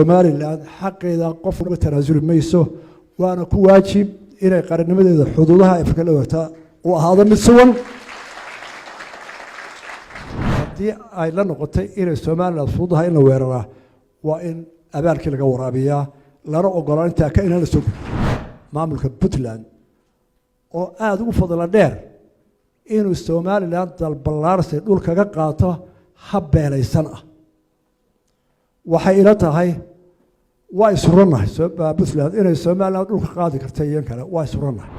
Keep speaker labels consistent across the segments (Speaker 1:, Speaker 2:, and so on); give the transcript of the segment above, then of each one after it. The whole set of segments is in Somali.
Speaker 1: Somalilan xaqeeda qof uga tanaasuli mayso, waana ku waajib inay qarannimadeeda xuduudaha Afrika la wata uu ahaado mid sugan. Haddii ay la noqotay inay Somalilan fududahay in la weeraraa, waa in abaalkii laga waraabiyaa, lana ogolaan intaa ka inaan la soo maamulka Puntland oo aada ugu fadla dheer inuu Somalilan dalballaarsi dhul kaga qaato hab beelaysan ah. Waxay ila tahay waa isurannahay Puntland inay Somalilan dhulka qaadi karta iyo kale, waa isurannahay.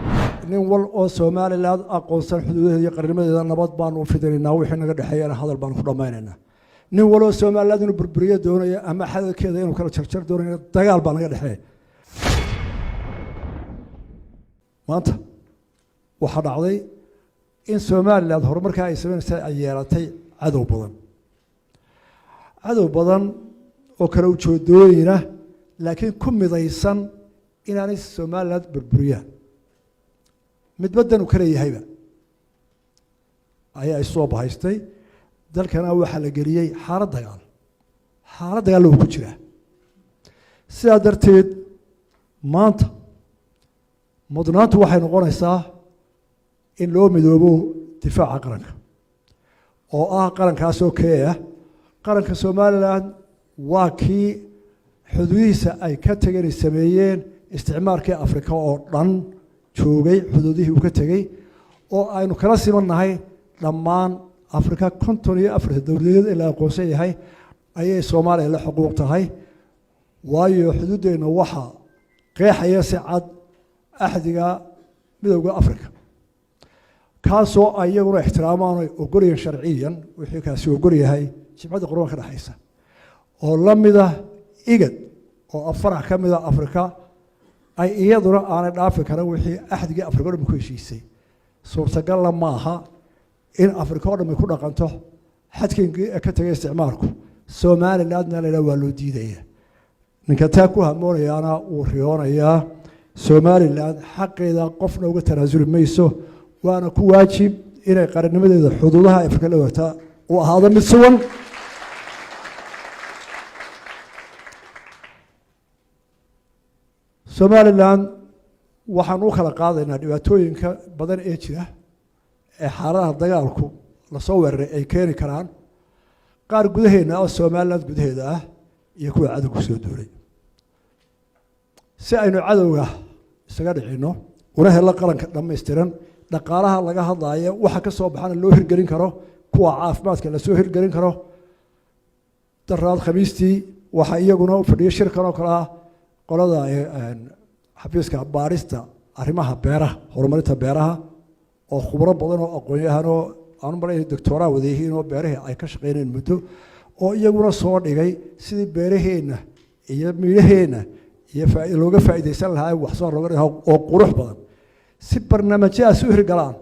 Speaker 1: Nin wal oo Somalilan aqoonsan xuduudaheeda iyo qarnimadeeda nabad baanu u fidinaynaa, wixii naga dhexeeyana hadal baanu ku dhammaynaynaa. Nin waloo Somaliland inuu burburiyo doonayo ama xadadkeeda inuu kala jarjar doonayo, dagaal baa naga dhexeeya. Maanta waxaa dhacday in Somaliland horumarkaa ay samaynaysa ay yeelatay cadow badan, cadow badan oo kala ujeedooyina, laakiin ku midaysan inaanay Somaliland burburiyaan. Midbadan uu ka leeyahayba ayaa isoo bahaystay. Dalkana waxaa la geliyey xaalad dagaal, xaalad dagaal uu ku jiraa. Sidaa darteed maanta mudnaantu waxay noqonaysaa in loo midoobo difaaca qaranka, oo ah qarankaasoo kee ah qaranka Somalilan. Waa kii xuduudihiisa ay ka tegeen ay sameeyeen isticmaalkii Afrika oo dhan joogay, xuduudihii uu ka tegey oo aynu kala simannahay dhammaan Afrika. 54-ta dowladeed ee la aqoonsan yahay ayay Soomaaliya la xuquuq tahay, waayo xuduuddeenna waxaa qeexaya si cad axdiga Midowda Africa, kaasoo ay iyaguna ixtiraamaan oy ogolyihiin sharciyan. Wixii kaasi ogol yahay jimcadda qurban ka dhexaysa oo la mida IGAD oo afarac ka mida Afrika ay iyaduna aanay dhaafi karan wixii axdigii Afrika o dhan ku heshiisay. Suurtagalla maaha in Afrika o dhan ay ku dhaqanto xadkinkii ka tegay isticmaalku, Somalilandna la yidhaha waa loo diidaya. Ninka taa ku hamoonayaana wuu riyoonayaa. Somalilan xaqeeda qofna uga tanaasuli mayso, waana ku waajib inay qarannimadeeda xuduudaha Afrika la wata uu ahaado mid sugan. Somalilan waxaan u kala qaadaynaa dhibaatooyinka badan ee jira ee xaaladaha dagaalku lasoo weeraray ay keeni karaan, qaar gudaheena ah, Somaliland gudaheeda ah, iyo kuwa cadowga soo duulay. Si aynu cadowga isaga dhicinno una hello qaranka dhammaystiran, dhaqaalaha laga hadlaayo waxa ka soo baxana loo hirgelin karo, kuwa caafimaadka lasoo hirgelin karo. Daraad Khamiistii waxaa iyaguna u fadhiyo shirkan oo kale ah qolada xafiiska baarista arrimaha beeraha, horumarinta beeraha, oo khubro badan oo aqoon-yahanoo aanu malay doctoraa wada yihiin oo beerahii ay ka shaqeyneen muddo, oo iyaguna soo dhigay sidii beeraheenna iyo midhaheenna iyo looga faa'iidaysan lahaa, wax soo looga dhiga oo qurux badan. Si barnaamijyadaasi u hirgalaan,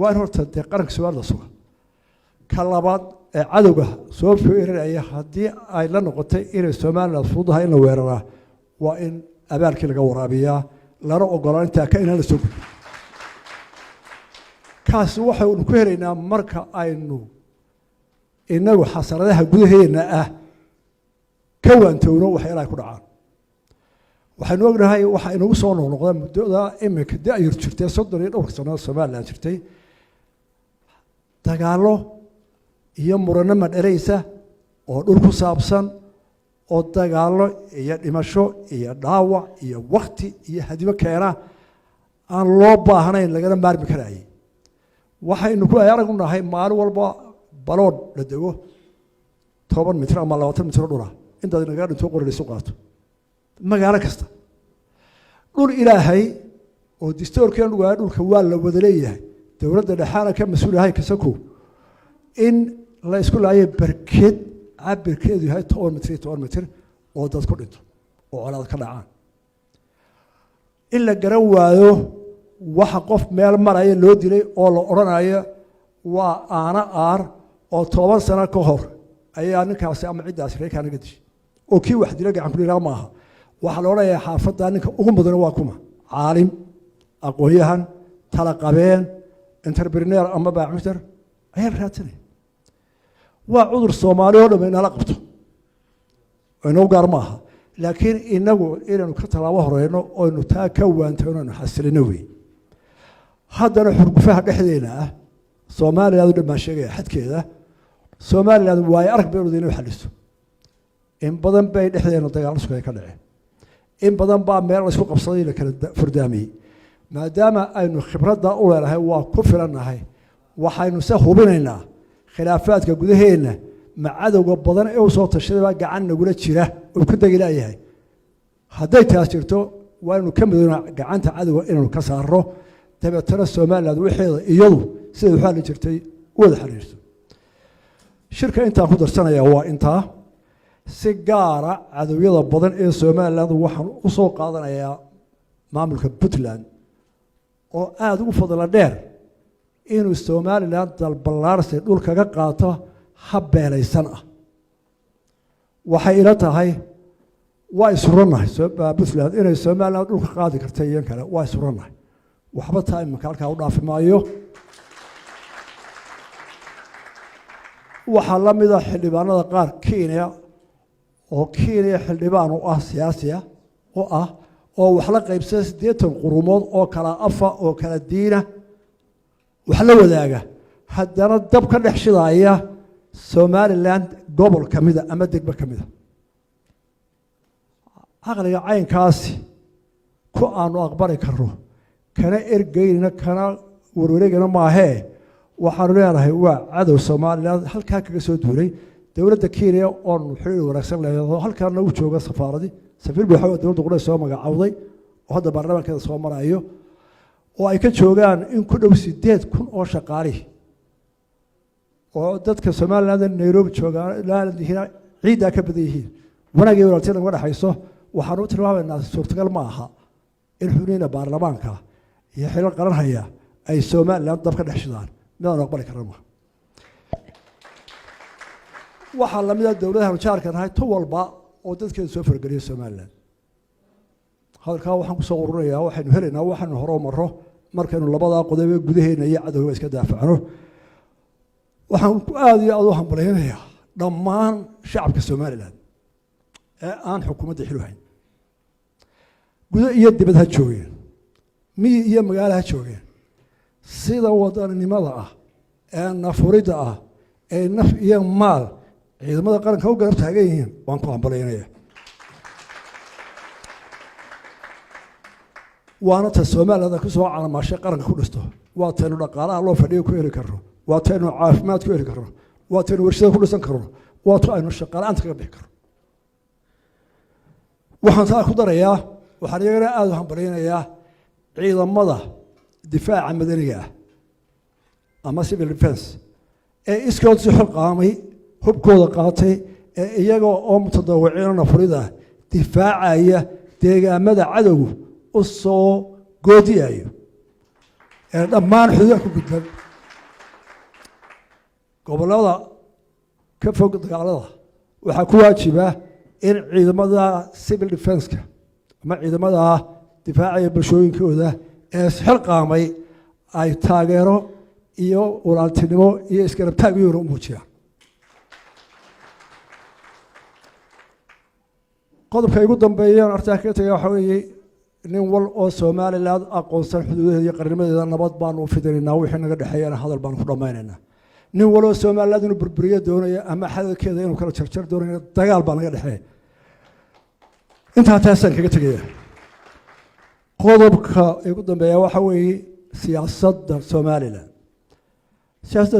Speaker 1: waa in horta dee qaranka Soomaalida suga. Ka labaad ee cadowga soo feeraraya, haddii ay la noqotay inay Somaliland fududahay in la weeraraa, waa in abaalkii laga waraabiyaa, lana ogolaan intaa ka inaan la soo gudbo. Kaasi waxaynu ku helaynaa marka aynu inagu xasaradaha gudaheena ah ka waantowno waxyaalaha ku dhacaan. Waxaynu ognahay waxaa inagu soo noqnoqda muddada iminka da-yar jirtay, 30 iyo dhowrka sannadood Somaliland jirtay, dagaallo iyo murano madhalaysa oo dhul ku saabsan, oo dagaallo iyo dhimasho iyo dhaawac iyo wakti iyo hadimo keena aan loo baahnayn, lagana maarmi karayay. Waxaynu ku arag u nahay maalin walba baloodh la dego 10 mitir ama 20 mitir dhula intaad naga dhinto qori laysu qaato. Magaalo kasta dhul Ilaahay oo distoorkeen dhugaa dhulka waa la wada leeyahay, dowladda dhexaana ka mas-uul yahay kasako in la isku laayo berked cabirkeedu yahay 10 mitir iyo 10 mitir oo dad ku dhinto oo colaad ka dhacaan, in la garan waayo waxa qof meel maraya loo dilay oo la odhanayo waa aana aar oo 10 sano ka hor ayaa ninkaasi ama ciddaasi reerkaa naga dishay, oo kii wax dila gacan kulilaa maaha. Waxaa la odhanayaa xaafadda ninka ugu mudan waa kuma: caalim, aqoon-yahan, talaqabeen, entrepreneur ama baacmuter ayaa la raadsanaya. Waa cudur Soomaali oo dham inala qabto. Inoo gaar ma aha, laakiin inagu inaynu ka tallaabo horeyno oynu taa ka waantayno, aynu xasilino wey. Haddana xurgufaha dhexdeena ah, Somaliland u dhan baan sheegaya, xadkeeda Somaliland waayo arag baynu inay xaliso. In badan bay dhexdeena dagaal isku ka dhaceen, in badan baa meel la isku qabsaday, la kala furdaamiyey. Maadaama aynu khibradda u leenahay, waa ku filannahay. Waxaynu se hubinaynaa khilaafaadka gudaheenna ma cadowga badan ee u soo tashaday baa gacan nagula jira oo ku degi laayahay. Hadday taas jirto, waa inaynu ka midoona gacanta cadowga inaynu ka saarno, dabeetana Somaliland waxeeda iyadu siday u xalli jirtay u wada xiriirto. Shirka intaan ku darsanaya waa intaa. Si gaara cadowyada badan ee Somaliland waxaan u soo qaadanayaa maamulka Puntland, oo aada ugu fadla dheer inuu Somaliland dalballaarsi dhul kaga qaato hab beelaysan ah. Waxay ila tahay waa isurannahay Puntland inay Somaliland dhulka qaadi karta iyo kale, waa isurannahay. Waxba taa imanka halkaa u dhaafi maayo. Waxaa la mida xildhibaanada qaar Kenya, oo Kenya xildhibaan u ah, siyaasiya u ah, oo wax la qaybsada 80 qurumood oo kala afa oo kala diina wax la wadaaga, haddana dab ka dhex shidaya Somaliland gobol ka mida ama degmo ka mida. Caqliga caynkaasi ku aanu aqbali karno kana ergeynina kana warwareegana maahee. Waxaanu leenahay waa cadow Somaliland halkaa kaga soo duulay. Dowladda Kenya oonu xiriir wanaagsan leedaho, halkaa nagu jooga safaaradii, safiir buuxa oo dowladda qura soo magacowday oo hadda baarlamaankeeda soo marayo, oo ay ka joogaan in ku dhow 8000 oo shaqaalihi, oo dadka Somaliland Nairobi joogaan yihiin ciiddaa ka badan yihiin, wanaag iyo walaaltinimo naga dhexayso. Waxaanu u tilmaamaynaa suurtagal ma aha in xubnihiina baarlamaanka iyo xilal qaran haya ay Somaliland dab ka dhex shidaan. Midaanu aqbali karna ma. Waxaa lamida dowladahan jaarka nahay, tu walba oo dadkeeda soo fargeliya Somaliland. Hadalkaa waxaan kusoo ururayaa, waxaynu helaynaa waxaynu hore maro markaynu labadaa qodobe gudaheena iyo cadowga iska daafacno. Waxaan aada iyo aada u hambalyaynayaa dhammaan shacabka Somaliland ee aan xukuumadda xilu hayn, gudo iyo dibad ha joogeen, miyi iyo magaalo ha joogeen, sida wadaninimada ah ee nafuridda ah ee naf iyo maal ciidamada qaranka u garab taagan yihiin, waan ku hambalyaynaya. Waana ta Somaliland ku soo calamaashay qaranka ku dhisto. Waa taynu dhaqaalaha loo fadhiyo ku heli karno, waa taynu caafimaad ku heli karno, waa taynu warshada ku dhisan karno, waa tu aynu shaqala-aanta kaga bixi karno. Waxaan taa ku darayaa, waxaan iyagana aada u hambalyaynayaa ciidamada difaaca madaniga ah ama civil defense ee iskood si xilqaamay, hubkooda qaatay, ee iyaga oo mutadawiciino nafurida difaacaya deegaamada cadowgu u soo goodiyayo ee dhammaan xuduudaha ku gudban gobollada ka fog dagaalada. Waxaa ku waajiba in ciidamada civil defense-ka ama ciidamada difaacaya bulshooyinkooda ee isxilqaamay ay taageero iyo walaaltinimo iyo isgarabtaag iyona u muujiyaan. Qodobka igu dambeeyaan artaa kaga tagaya waxaa weeye, nin wal oo Somaliland aqoonsan xuduudaheeda iyo qarnimadeeda nabad baanu u fidinaynaa, wixii naga dhexeeyana hadal baanu ku dhammaynaynaa. Nin waloo Somaliland inuu burburiyo doonaya ama xadalkeeda inuu kala jarjar doonayo, dagaal baa naga dhexeeya. Intaa taasaan kaga tegaya. Qodobka igu dambeeya waxaa weeye siyaasadda Somaliland, siyaasadda